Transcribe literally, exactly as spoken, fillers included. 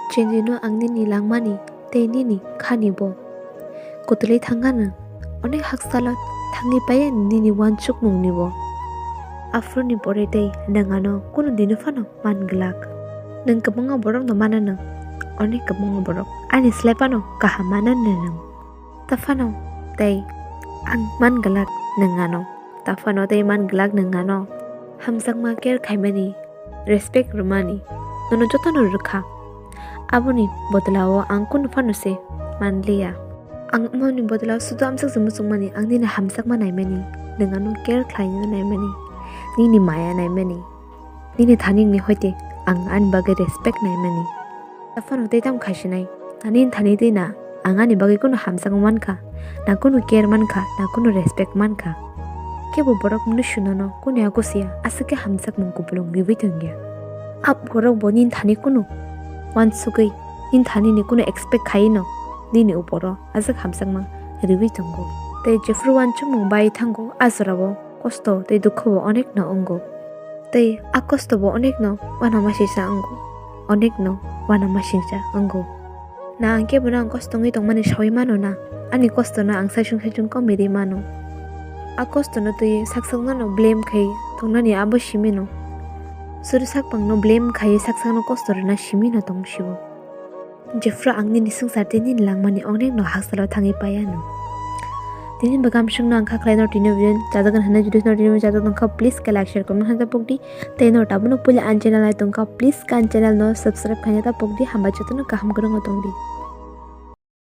Chenjino ang nini langmani tei nini khani bo. Kotolwi thangkha nwng, onek haksalo thangwi paiya nini uansukmungni bo. Aphuruni pore tei nwng ano kunu dino phano man glak. Nwng kwbangma borokno mano nwng, onek kwbangma borok ani slai phano kaham mano nwng. Taphano tei ang man glak nwng ano. Taphano tei man glak nwng ano. Hamjakma care khaimani, respect rwmani, nono jotono rwkha. Aboni bodolao ang kunu phano se manliya. Ang amoni bodolao sudu amsakjak muchungmani, ang nini hamjakma naimani, nwng ano care khlaina naimani, nini maya naimani, nini thanini hoite ang ani bagwi respect naimani. Taphano tei tamo khaisinai. Nini thani tei na ang ani bagwi kunu hamjakma mankha, na kunu care mankha, na kunu respect mankha. Kebo borok mwnwi sunono kunu ya kusiya aswk khe hamjakmung kupulung riwi tongya. Ap borok bo nini thani kunu uansugwi, nini thanini kunu expect khaino nini uporo aswk hamjakma riwi tongo. Tei jephru uansukmung bai thango, a jorao kosto tei dukho bo onekno wngo. Tei a kosto bo onekno uanamasingcha wngo, onekno uanamasingcha wngo. Na ang kebono ang kosto wngwi tongmani saui mano na? Ani kostono ang saichung saichung kok mirwi mano. A kostono twiwi sak sakno blame khai tongnani abo simino. Suri sakpangno blame khaiwi sak sakno kosto rwna simino tong sibo. Jephru ang nini swngchar tei nini langmani onekno haksalo thangwi paiya no. Tini bagam sungno ang kha khlai no tini video chajagan hwnwi, jodi no tini video chajak tongkha, please khe like share comment hwnwi ta pokdi. Tei no tabukno puila ang channel nai tongkha, please khe ang channel no subscribe khaina ta pokdi, hambai jotono kaham kwrwngno tongdi.